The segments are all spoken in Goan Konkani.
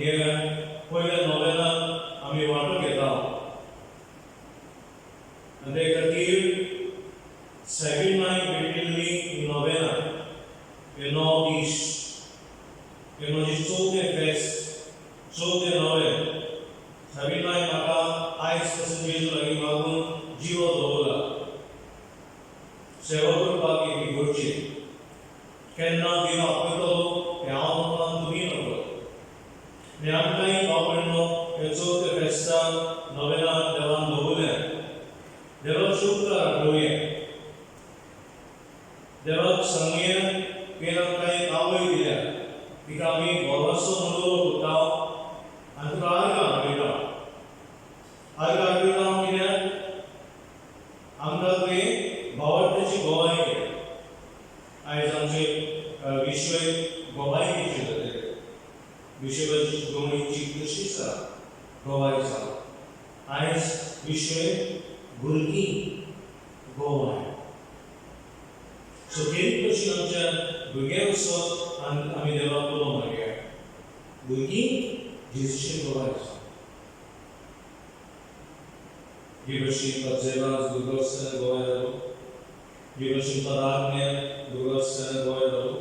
आनी ह्या पयल्या नोवेनाक आमी वांटो घेता. आनी ते खातीर सायबीण मायक भेटिल्ली ही नोवेना, हे 9 दीस, हे म्हजें चवथें फेस्त, चवथें नोवेन. सायबीण माय म्हाका आयज पासून जेजू लागीं मागून जिवो दवरला सेवा करपाक एक इगर्जेक. केन्ना देव आपयतलो हें हांव नकळो आनी तुमी नकळो. आनी आमकांय भाव भयणो हे चवथ्या फेस्ताक नोवेनाक देवान दवरल्या. देवाचे उपकार आठोवया, देवाक सांगया, तुवें आमकां एक आवय दिल्या, तिका आमी भरवंसो म्हणून वळखता आनी तुका आर्गां आर्पयता. आर्गां आर्पयता हांव कित्याक आमकां तुवें भावार्थाची गवाय केल्या. आयज आमचे विशय गवायकेचे जातले. बिशपाची शिकोवणीची तशीच आसा, गवाय जावप. आयज विशय भुरगीं गवाय. सो केरी भशेन आमच्या भुरग्यांक वचत आनी आमी देवाक उलो मारया, भुरगीं जेजूचे गवाय जावप. जे भशेन जेराज भुरगो आसतना गवाय जालो, जे भशेन पदाज्ञ भुरगो आसतना गवाय जालो,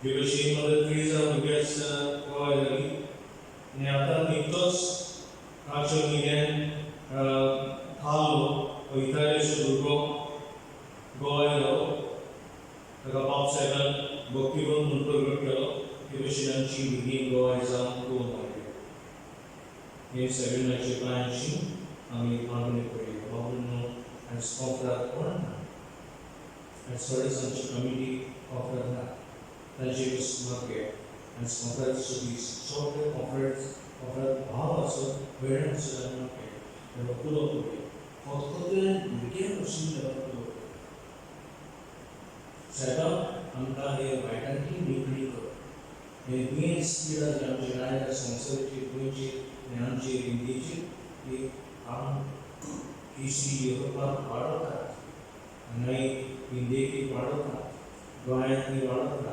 जे भशेन मदर त्रेजा भुरगे आसतना गवाय जाली आनी आतां निकतोच काचो मिगेन कार्लो हो इतालियाचो भुरगो गवाय जालो, ताका पाप साहेबान भक्तिवंत म्हूण प्रगट केलो. ते भशेन आमची भुरगीं गवाय जावन उलो मारया. हे सायबिणाच्या पांयांशी आमी मागणी करूया. बाबूंनो, आयज कोंफराक कोण ना. आयज थोडेच आमची कमिटी कोंफराक ना, तांचे मागया. आयज कोंफराचो दीस, सगळे कोंफरेंस कोंफराक भाव आसत, भयण आसत, आमी मागया, देवाक उलो करूया. खतखत्यान भुरग्यां भशेन देवाक उलो करूया. सायबा, आमकां हे वायटांतली मेकळी कर. हे दुयेंस, पिडा जे आमचेर आयल्या, संवसाराचेर, गोंयचेर आनी आमचेर इंडियेचेर, ती आम केसी युरोपाक वाडत, हांगाय इंडियेक वाडत, गोंयांतूय वाडत.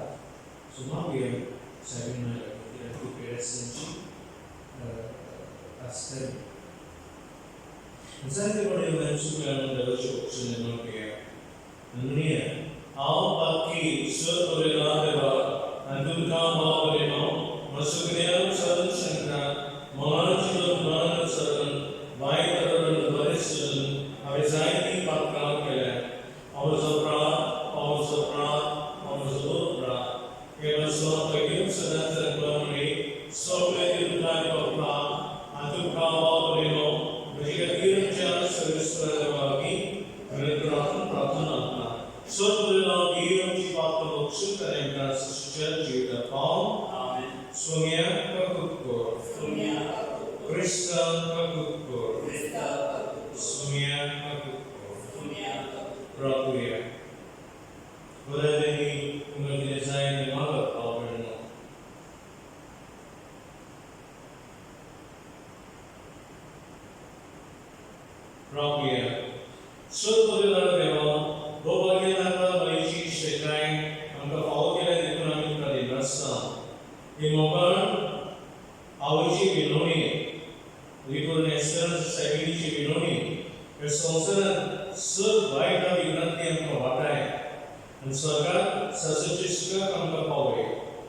सो मागया सायबीण कित्याक ती पिडेस्तांची आसतली. जायते कडेन चुकल्यान देवाचे बक्षीस मागया. म्हणया, हांव पातकी सर्वपरिला देवाक आनी तुमकां भाव भयणो म्हजो साधन शंकरा मनाची मन सरण वायट करून बरें सरण हांवें जायतीं पातकां केल्या. हांव म्हजो अपराध, हांव म्हजो अपराध, हांव म्हजो अपराध. हे म्हजो घेवन सदांच प्रमाणे सगळे तुमकां अपराध आनी तुमकां भाव भयणो म्हजे खातीर आमच्या सर्वेस्परा देवा लागीं प्रार्थना. सर्वपरिला देव आमची पातकां बक्षून तांकां सश्या जिविता पाव. आमेन. सोम्या काकुत कर. सोम्या काकुत. क्रिस्ता काकुत कर. क्रिस्ता काकुत. सोम्या काकुत कर. सोम्या काकुत. राखूया. बरें, तुमकां कितें जाय तें मागत भाव भयणो. राखूया. सर्वपरिला देवा, भोवभाग्य मायेची इश्टताय आमकां फावो केल्या देखून आमी तुका दिनासता. ही मोगाळ आवयची विनवणी, रिपूर्ण एस्पेरांस सायबिणीची विनवणी ह्या संवसारांत सग वायट विघ्नांतली आमकां वाटाय आनी स्वर्गात सासणाच्या सुखाक आमकां पावय.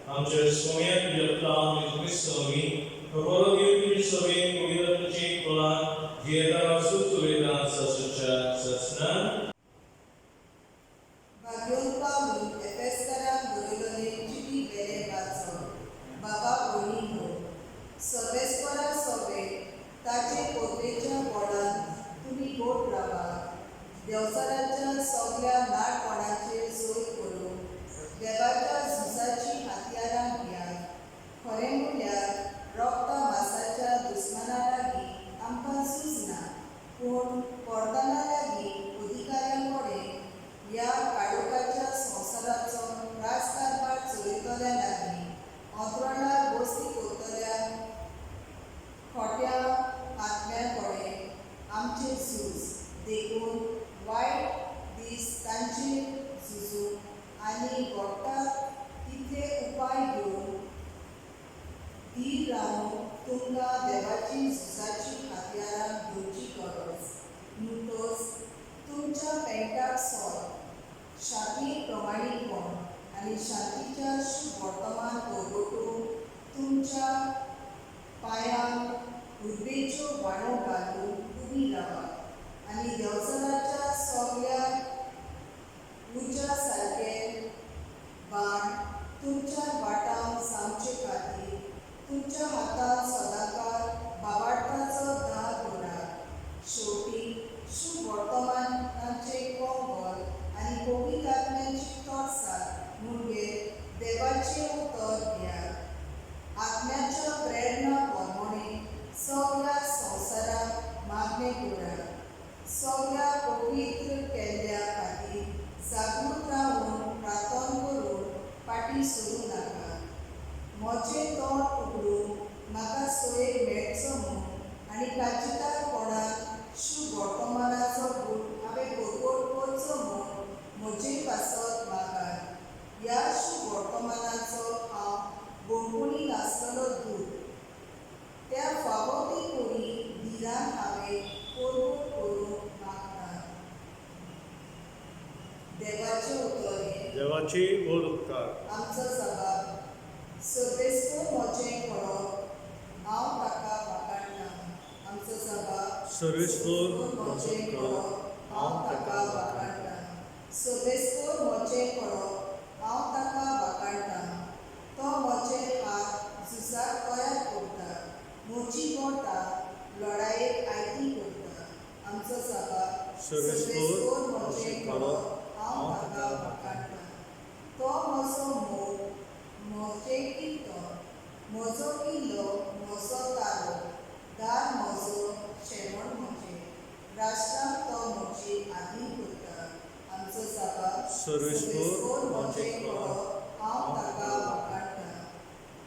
आमच्या सोम्या तुज्या पुता क्रिस्त वरवीं. बरो देव तुजे सभेन पवित्र तुजी कोलान जियेता सुख चलयता सासणाच्या सासणाक. भाग्यवंत पावलून एफेसकारांक बरयलेले चिटी वेलें वाचप. बाबा भयणींनो, सर्वेस्परा सोबे ताचे पोतरेच्या बोळान तुमी गोट रावात. देवचाराच्या सगळ्या नाडपणाचेर सोय करून देवाच्या झुजाची हत्यारां घेयात. खरें म्हणल्यार रक्ता मासाच्या दुस्माना रावूंक तुमकां देवाची झुजाची हत्यारां घेवची गरज. म्हणटच तुमच्या पेंटाक सोद, शांती प्रमाणीपण आनी शांतीच्या शुभ वर्तमान परगटूंक तुमच्या पांयांक उर्बेच्यो व्हाणो घालून उबी रावात आनी देवचाराच्या सगळ्या उज्या सारके बाण तुमच्या वाटावंक जावचे खातीर तुमच्या हातांत सदांकाळ बाबार्थाचो दाग दवरात. शेवटी शुभ वर्तमानाचें कंबल आनी पवित्र आत्म्याची तरसाद म्हणजे देवाचें उतर घेयात. आत्म्याच्या प्रेरणा प्रमाणे सगळ्या संवसाराक मागणें करात. सगळ्या पवित्र केल्ल्या खातीर जागृत रावून प्रार्थना करून फाटीं सरूं नाकात. म्हजें तोंड उगडून म्हाका सोय मेळचो म्हूण आनी काचितारपणान शुभ वर्तमानाचो गूट हांवें परगट करचो म्हूण म्हजे पासत मागात. ह्या शुभ वर्तमानाचो हांव बणबणी नासलेलो दूत. त्या फावो ते परी धिरान हांवें परगट करूंक मागता. देवाचें उतर हें. देवाची व्हड उपकार. आमचो सभाव सर्वेस्पर म्हजें कळप हांव ताका वाखाणटा. आमचो सभाव सर्वेस्पर म्हजें कळप हांव ताका वाखाणटा. सर्वेस्पर म्हजें कळप हांव ताका वाखाणटा. तो म्हजे हात झुजाक तयार करता, म्हजी बोटां लढायेक आयती करता. आमचो सभाव सर्वेस्पर म्हजें कळप हांव ताका वाखाणटा. तो म्हजो मोग, म्हजें किर्तन, म्हजो किल्लो, म्हजो तारो, दार म्हजो, शेवण म्हजें, राष्ट्रांक तो म्हजी आदीन करता. आमचो सभाव सर्वेस्पर म्हजें कळप हांव ताका वाखाणटा.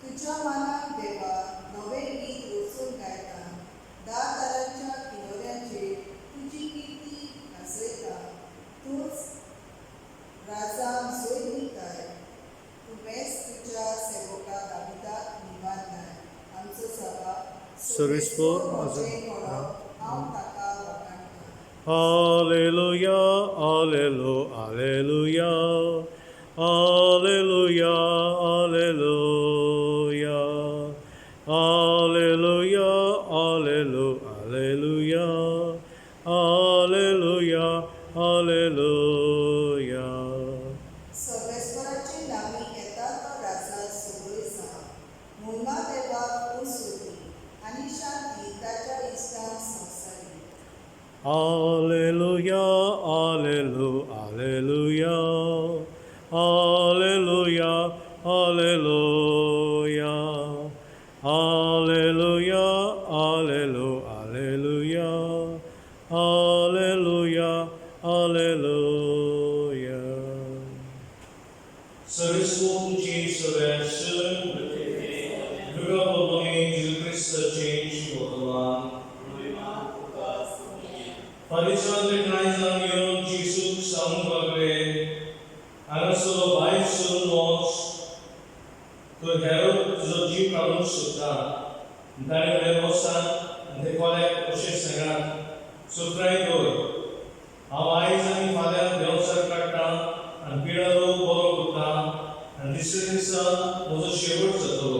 तुज्या मानाक देवा नवें गीत रचून गायता. धा तरांच्या किनोऱ्यांचेर तुजी किर्ती गाजयता. तूंच राजांक जैत दिताय. तुवेंच तुज्या सेवका दाविदाक निवारलाय. आमचो सभाव सर्वेस्पर म्हजें कळप हांव ताका वाखाणटा. Alleluia, Alleluia, Alleluia, Alleluia, Alleluia, Alleluia, Alleluia, Alleluia, Alleluia, Alleluia. सर्वेस्पराचे नांवी येता तो राजा सुरय जावं. मोहिमा देवाक उंच आनी शांती ताच्या इश्टांक संवसारी. Alleluia, Alleluia, Alleluia, Alleluia, Alleluia, Alleluia, Alleluia, Alleluia, Alleluia, Alleluia. सर्वेस्पर तुमची सगळ्या शरण. लुका प्रमाणे जेजू क्रिस्ताचें शुभ वर्तमान. फारीसांतले कांय जाण येवन जेजूक सांगूंक लागले, हांगासर भायर सरून वच, तर हेरोद तुजो जीव काडूंक सोदता. ताणें म्हणलें, वचात आनी ते कोल्याक अशें सांगात, चतुराय दवर, हांव आयज आनी फाल्यां देंवचार काडटा आनी पिडा रोग बरो करता आनी दुसऱ्या दिसा म्हजो शेवट जातलो.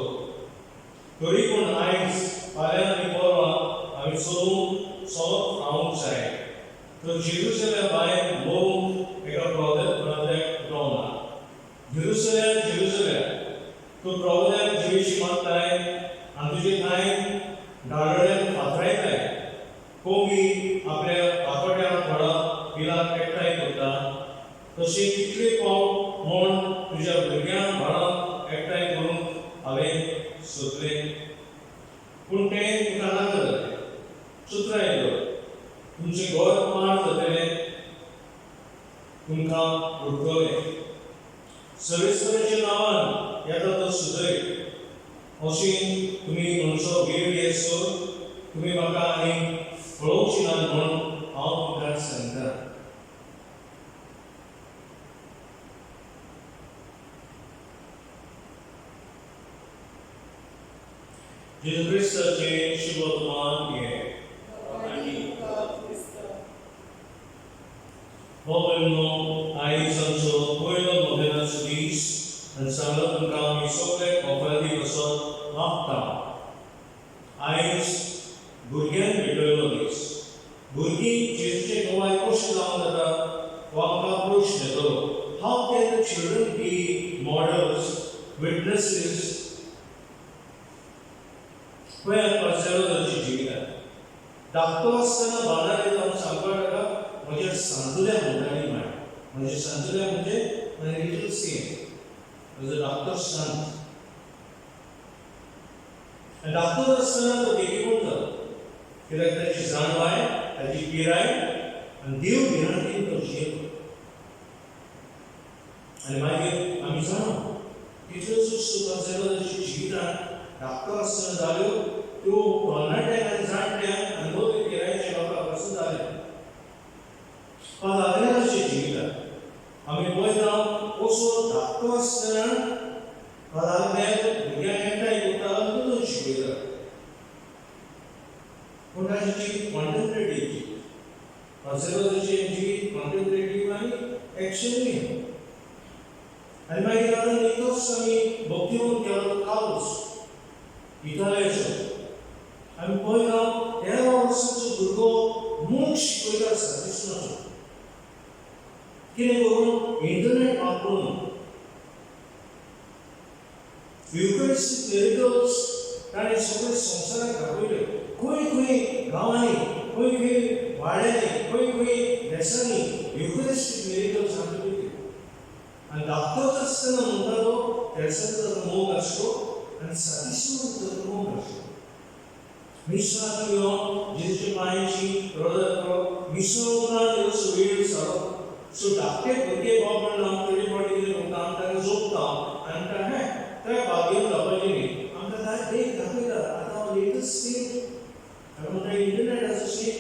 तरी पूण आयज, फाल्यां आनी परवां हांवें चलूंक चलत रावूंक जाय, तर जेरुसलेमा भायर मरूंक एका प्रवाद्याक रावना. जेरुसलेम, जेरुसलेम, तूं प्रवाद्याक जिवेशी मारताय आनी तुजे ठांय धाडलेल्यांक फातरायताय. कोंबी आपल्या बाकोट्या थोडा पिलांक एकठांय करता तशें कितले फावट म्हूण तुज्या भुरग्यांक बाळांक एकठांय करूंक हांवें सोदलें, पूण तें तुका नाका जालें. चतुराय दवर, तुमचें घर पाड जातलें, तुमकां उरतलें. सर्वेस्पराच्या नांवान येता तो सुदय अशी तुमी म्हणचो वेळ येसर तुमी म्हाका आनी पळोवची ना म्हूण हांव तुमकां सांगता. जेजू क्रिस्ताचें शुभवर्तमान घे. भाव-भयणींनो, आयज आमचो पयलो नोव्हेंनाचो दीस आनी सांगला तुमकां आमी सगळे कोफरादी वचत मागता. आयज भुरग्यांक भेटयलो दीस. भुरगीं जेजूचे गवाय कशें जावंक जाता हो आमकां प्रश्न येतलो. How can the children be models, witnesses? पळयात पास्टराची जिवितां. धाकटो आसतना बाजार येता सांगपाक ताका म्हज्या सांजुल्या म्हणटाली माय. म्हज्या सांजुल्या म्हणजे my little Saint, म्हजो धाकटो संत. आनी धाकटो आसतना तो देखीकून जालो, कित्याक ताची जाणवाय, ताची पिराय आनी देव भिरांतीन तो जियेलो. आनी मागीर आमी जाणा कितल्योश्योच सुखाची जिवितान धाकटो आसतना जाल्यो त्यो तरणाट्यांक आनी जाणट्यांक आनी मोठे पिरायेच्या लोकां पासून जाल्यो. फादर जिवितान आमी पळयता कसो धाकटो आसतना फादर भुरग्यांक एकठांय करता आनी तितून शिकयता. पूण ताचें जिवीत कॉन्टेम्पलेटीव जिवीत, फादराचें जिवीत कॉन्टेम्पलेटीव आनी एक्शनूय. आनी मागीर आतां निकतोच आमी भक्तिवंत केलो कार्लोस इटालियाचो. आमी पळयता 13 वर्सांचो भुरगो मोग शिकयता सातिस्माचो. कितें करून? इंटरनेट वापरून युकरिस्टीक मिरेकल्स ताणें सगळे संवसाराक दाखयल्यो. खंय खंय गांवांनी, खंय खंय वाड्यांनी, खंय खंय देशांनी युकरिस्टीक मिरेकल्स दाखयल्यो. आनी धाकटोच आसतना म्हणटा तो तेर्साचो ताचो मोग आसलो आनी सातिस्माचो ताचो मोग आसलो. मिसाक येवन जेजूच्या पांयांची रोजार करप, मिसा उपरांत असो वेळ सारप. सो धाकटे भुरगे भाव म्हणटा थोडे फावटी कितें करता आमी ताका जोपता आनी ताका हें त्या बागेन जावपाचें न्ही. आमकां काय देख दाखयता. आतां लेटस्ट स्टेज आमी म्हणटा इंटरनेटाचो स्टेज,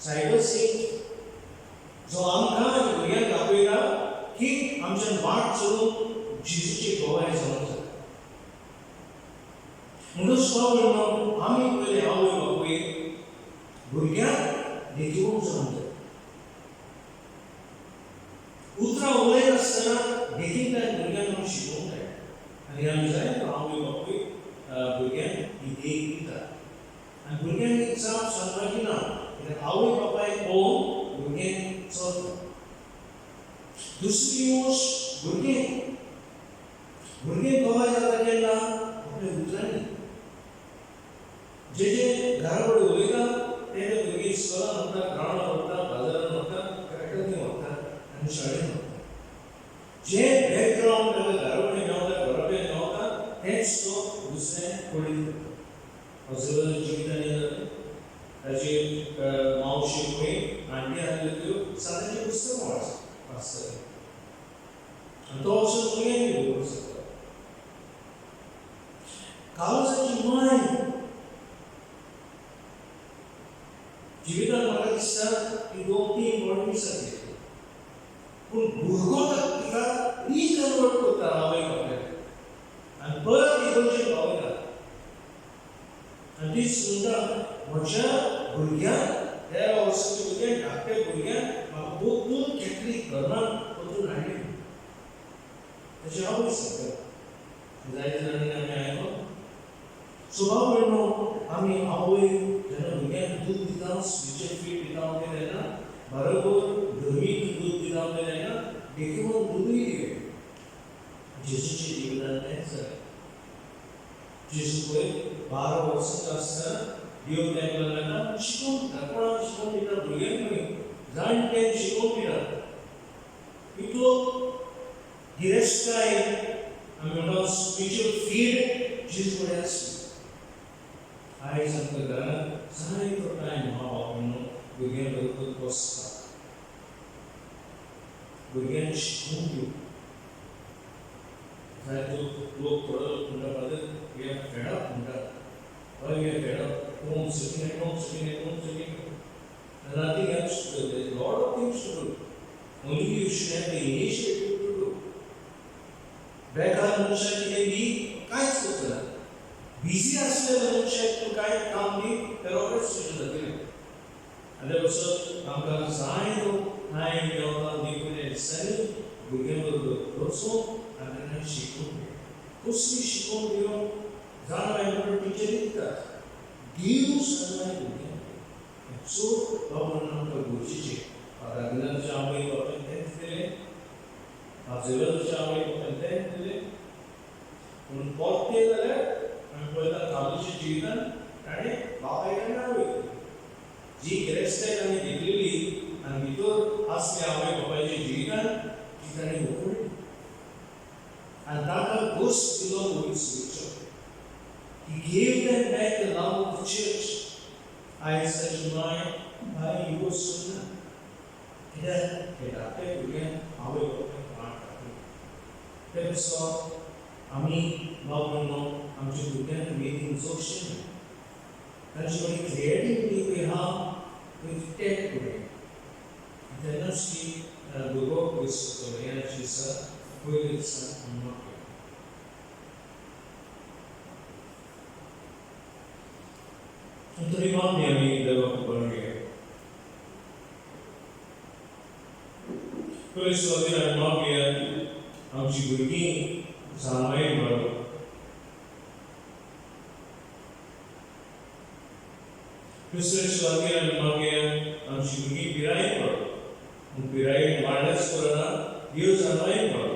सायबर स्टेज, जो आमकां आनी भुरग्यांक दाखयता की आमच्यान वाट चलून जेजूची गवाय जावंक जाय. म्हणून भाव भयणींनो, आमी पयले आवय बापूय भुरग्यांक देखीवंक जावंक जाय. उतरां उलयनासतना देखींतल्यान भुरग्यांक आमी शिकोवंक जाय. आनी आमी जाय तो आवय बापूय भुरग्यांक ही देख दिता आनी भुरग्यांक एक जाप सांगपाची ना, कित्याक आवय बापायक पळोवन भुरगें चलता. दुसरी गोश्ट, भुरगें भुरगें गवाय जाता केन्ना? आपल्या उतरांनी. जे जे घरा कडेन उलयता ते ते भुरगीं इस्कोलान वता, ग्रावंडार वता, बाजारान वता, ट्रॅक्टरांनी वता आनी शाळेन वता. जे बॅकग्रावंड ताका घरा कडेन मेवता, घरा कडेन मेवता, तेंच तो दुसऱ्या कडेन करता. हजराच्या जिवितांनी जालें. ताची मावशी खंय आंटी आसल्यो त्यो सांताचीं पुस्तकां वाचताल्यो आनी तो वचून भुरग्यांक बरोवंक शकता. कार्लोसाची माय जिवितान म्हाका दिसता ती 2-3 फावट मिसाक गेली, पूण भुरगो तिका रिकन्वर्ट करता आवय बापायक आनी परत इगर्जेक पावयता. आनी तीच म्हणटा म्हज्या भुरग्यांक, 13 वर्साच्या भुरग्यांक, धाकट्या भुरग्यांक म्हाका परतून कॅथलीक धर्मान परतून हाडली. ताची आवय सांगता. जायते जाणांनी आमी आयकलो. सो भाव भयणींनो, आमी आवय जेन्ना भुरग्यांक दूद दिता, स्पिरिच्युअल फीड दिता तेन्ना बरोबर धर्मीक दूद दिता तेन्ना देखून दुदूय दिवया. जेजूच्या जिवितान तेंच जालें. जेजू पळय 12 वर्सांचो आसतना देव तांकां लागता शिकोवन दिता. कोणाक शिकोवन दिता? भुरग्यांक न्हय, जाणट्यांक शिकोवन दिता. इतलो गिरेस्तकाय आमी म्हणटा स्पिरिच्युअल फीड जेजू कडेन आसली. आयज आमकां घरांत जायतो टायम हा बापायनो भुरग्यां बरोबर बसता, भुरग्यांक शिकोवन दिवप. जायतो लोक, थोडो लोक म्हणटा, father we are fed up म्हणटा. Why we are fed up? Home, sitting at home, sitting at home, sitting at home. And nothing else to do. There is a lot of things to do. Only you should have the initiative to do. बेकार मनशाक कितें दी, कांयच करतना. बिजी आसले मनशाक तूं कांय काम दी ते रोखडेच तुजें जातलें. आनी ते पासत आमकां जाय तो टायम मेळटा देखून ह्या दिसांनी भुरग्यां बरोबर वचून आनी तांकां शिकोवन घेवप. कसली शिकोवन घेवप जाण म्हणून टिचरी दितात देव सदांय भुरग्यांक चड बाबा आमकां गरजेचें. फादर आवय बापायन तेंच दिलें, फाजलाच्या आवय बापायन तेंच दिलें. पूण परतें जाल्यार आमी पळयता कार्लूच्या जिवितान ताणें बापाय कडल्यान आवय जी गिरेस्ताय ताणें घेतलेली आनी भितर आसली आवय बापायच्या जिवितान ती ताणें उखडली आनी ताका घोस दिलो पवित्र सुवेचो. He gave them back the love of the church. आयज ताची माय भाई युवो सोडना कित्याक हे धाकटे भुरग्यांक आवय बापायक वाट दाखयली. ते पासत आमी बाब म्हणलो आमच्या भुरग्यांक वेदीन जोडचें न्हय. तांची कडेन क्रिएटिविटी खंय आहा थंय टॅप करुया तेन्नाच ती भुरगो पयस जातलो. ह्या दिसा पयल्या दिसा आमी मागया. तरी मागणी आमी देवाक बळया. पयले सुवातेर आमी मागया आमची भुरगीं जाणवाय मेळो. दुसरे सुवातेर आमी मागया आमची भुरगीं पिरायेन मेळो. पूण पिरायेन वाडल्याच पुरना, देव जाणवाय मेळो.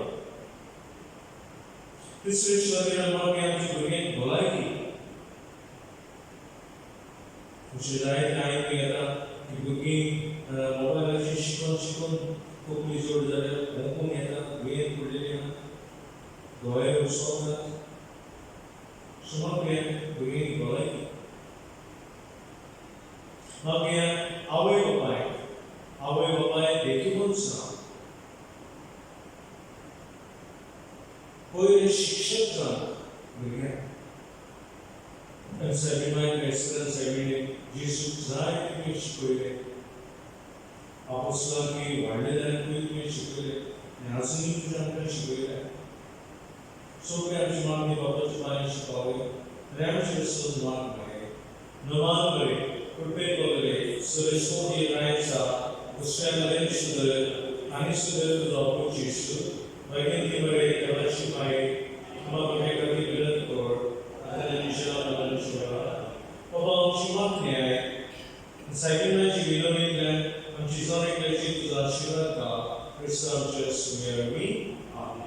तिसरे सुवातेर आमी मागया आमची भुरग्यांक भलायकी. अशें जायते आयकूंक येता की भुरगीं मोबायलाचेर शिकोन शिकोन तकली जोड जाल्यार ओंकूंक येता, दुयेंत पडलेलीं आहा, दोळे उसवनात. सो मागया भुरग्यांक भलायकी. मागया आवय बापायक, आवय बापाय देखून सांग पयले शिक्षक जावन भुरग्यांक. सायबीण क्रायस्तान सायबीणे जेजूक जाय तुवें शिकयलें, आपोस्लांक व्हडले जाल्यार तुवें शिकयलें आनी आजुनूय तुजें आमकां शिकयलें. सगळे आमची मागणी बापाच्या पांयांशी पावय आनी आमचे सद माग मागे नवान बरे कृपे बगले सरस्वती रायचा दुसऱ्या सुदर आनी सुदर तुजो जेजू भगिनी बरे देवाची पाय आम्हा खातीर विनंती कर. बाबा आमची मागणी आहे सायबिणाची विनवणींतल्यान आमची जण एकल्याची तुजो आशिर्वाद घाल. क्रिस्तांव आमच्या सुमेरवी. आमेन.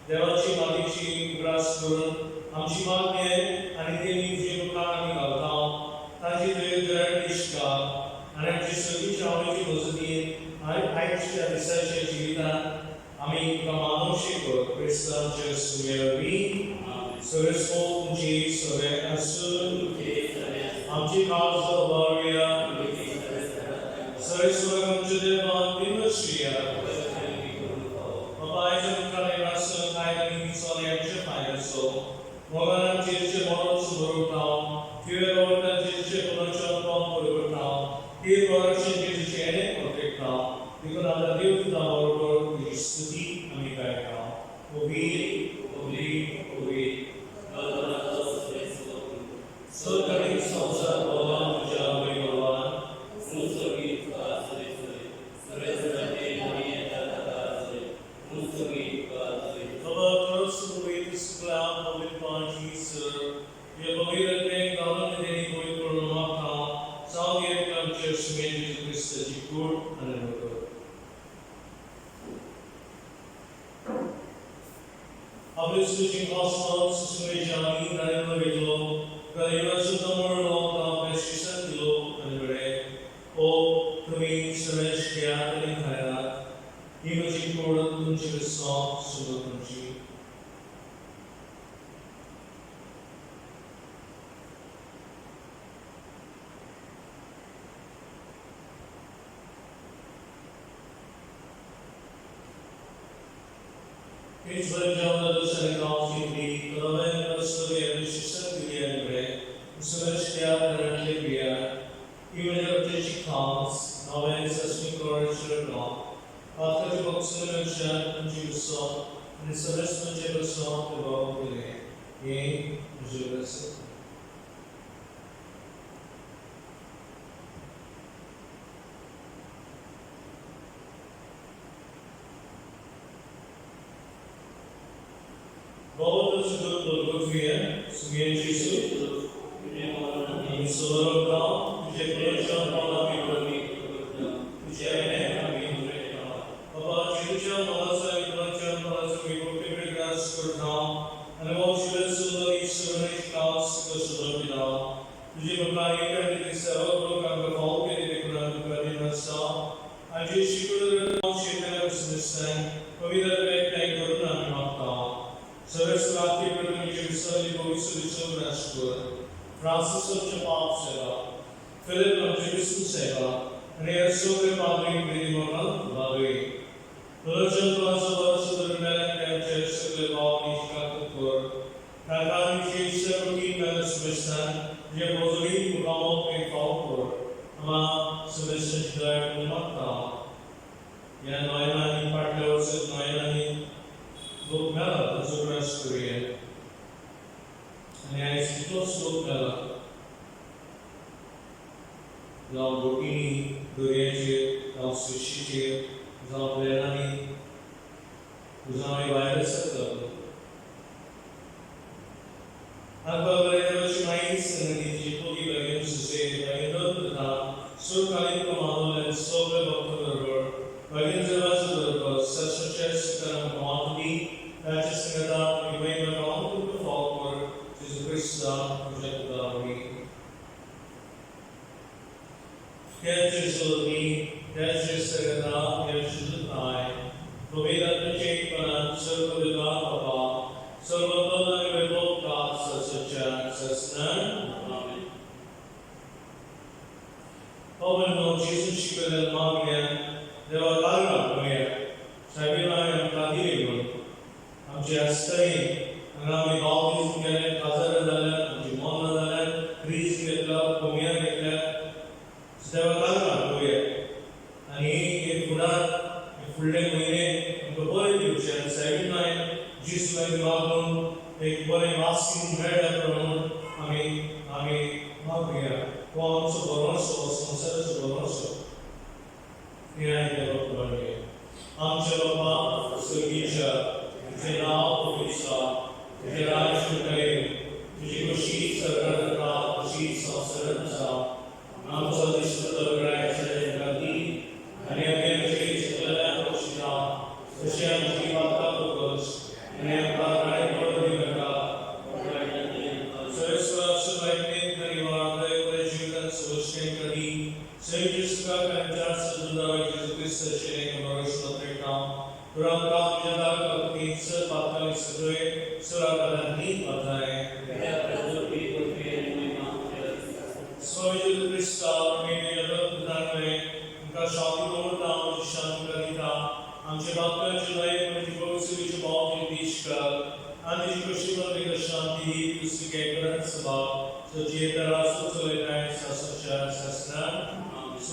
देवाची मातीची उगडास करून आमची मागणी आनी ते तुजे मुखार आमी घालता तांची तुवें निश्का आनी आमची सगळीच्या आवडीची मजतीन आयच्या दिसाच्या जिवितांत आमी तुका मानवशी कर. क्रिस्तांचे सुमेरवी सरस्वो तुमची सगळे आसून आमची काळज उबारुया. सरस्वत आमच्या देवान दिनश्रिया बापायच्या मुखार आसून काय आनी चलयांच्या पांयाचो मोगान जेजूचे मरण समोर उठाव तुवें जेजूचे पुनर्जन्म तीर्थ जेजुचे पोर्ट्रेटा देखून आतां देव तुजा बरोबर तुजी स्तुती आमी गायता. ओबी ओबी ओबी सरकारी संवसार भगवान तुज्या भगवान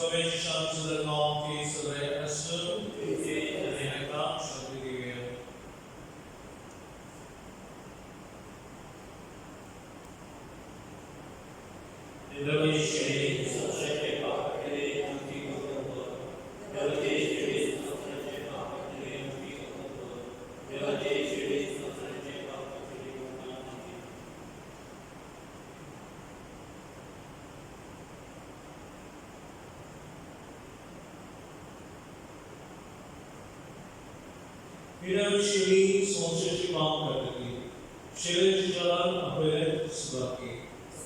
Salvation to the long peace of the assume and adoption of the Financially, sponsorship marketing. Shailesh Jalan Apparet Subaki.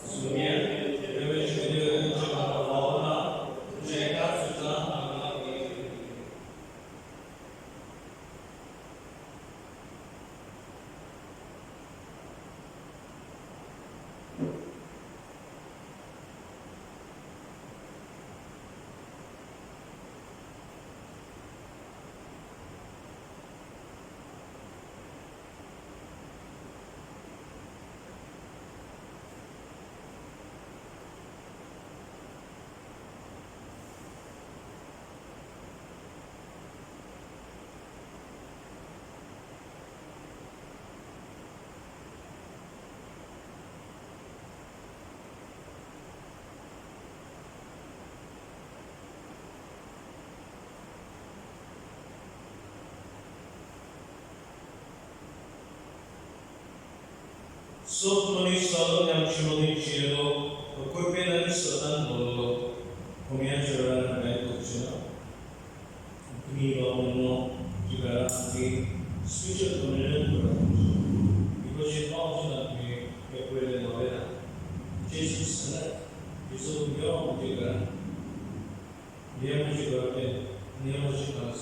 Sumya, Ramesh Vidya Jaka Jaka Suzan Sot मनीस जालो आनी आमचे मदीं जियेलो कृपेन आनी सतान भरलो कोमयाच्या वेळार कांय करचें ना तुमी बाबांनो तुमच्या घरांत आमची स्पेशल कम्युनियन करात because हे पावचे ना तुमी हे पयलें नवें जेजूस जेजू यो आमच्या घरांत नियमाचे घरांत नियमाचे खास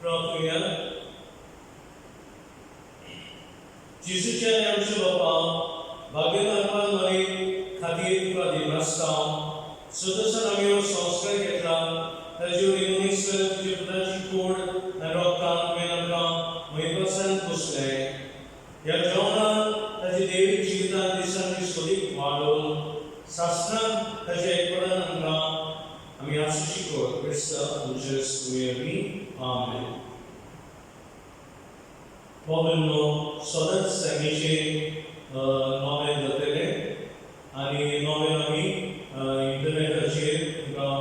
प्रार्थुया जेजूच्या आनी आमच्या बापा भाग्यदान मरे खातीर तुका दिनासता सदसान आमी हो संस्कार घेतला ताजे वरवीं मनीस तुज्या पुताची कोड आनी रोगतान तुवें आमकां म्हयपासान पोसले ह्या जेवणान ताचे देवी जिवितान दिसान दिसांनी सोदीक वाडोवन सासणान ताच्या एकवटान आमकां आमी आशिशी कर क्रिस्त आमचे सुयेवी. आमेन. बाबांनो, सदांच सांगीचे नोवेन जातले आनी नोवेन आमी इंटरनेटाचेर तुमकां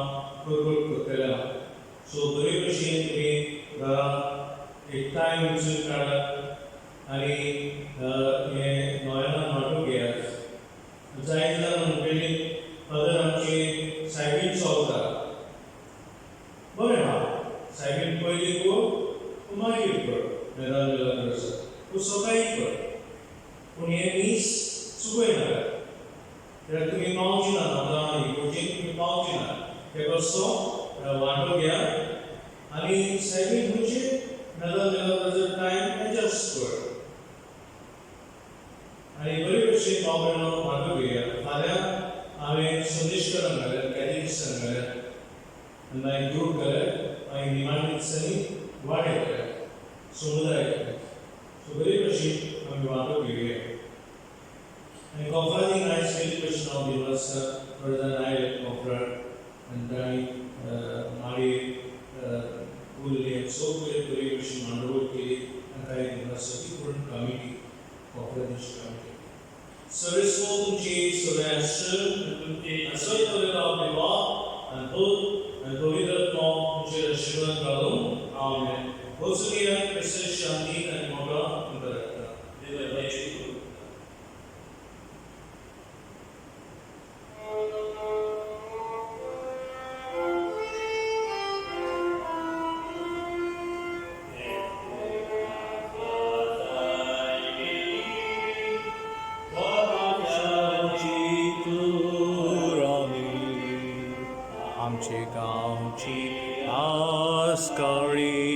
प्रकट करतले आहा. सो बरे भशेन तुमी घरा एक टायम विचून काडात आनी हें नोवेनान वांटो घेयात. जायते जाण म्हणटली, फादर आमची सायबीन चलता. बरें आहा, सायबीन पयलीं कर, मागीर कर, मेदान मिलाग्र आसा तूं सकाळी कर, पूण हें मीस चुकय नाका, कित्याक तुमी पावची ना आतां इगोर्जीन, तुमी पावची ना. ते कसो वांटो घेयात आनी सायबीन म्हणजे मेदान मिलाग्राचो टायम एडजस्ट कर आनी बरे भशेन भाव भयणो वांटो घेया. फाल्यां हांवें संदेशकरांक घाल्यात, कॅटेजिस्टांक घाल्यात आनी मागीर ग्रूप घाल्यात, मागीर निमाण्या दिसांनी वाडे घाल्यात, समुदाय घाल्यात. सो बरे भशेन आमी वांटो घेवया. आनी कोफरादीक आयज केल्ली भशेन हांव दिवन आसता. थोडे जाण आयले कोफराक आनी तांणी माळी उरले, सगळे बरे भशेन मांडवळ केली आनी कांय दिवन आसता ती पूर्ण कमिटी, कोफरादीची कमिटी. सर्वेस्पर तुमची सगळ्या आसत. देवा आनी पूत आनी पवित्र आत्मो तुमचेर आशिर्वाद घालूं. आमेन. वचून क्रिस्त शांती आनी मोगा तुमकां धाडटा. देवाची करूं. आमचे गांवची आस्कारी.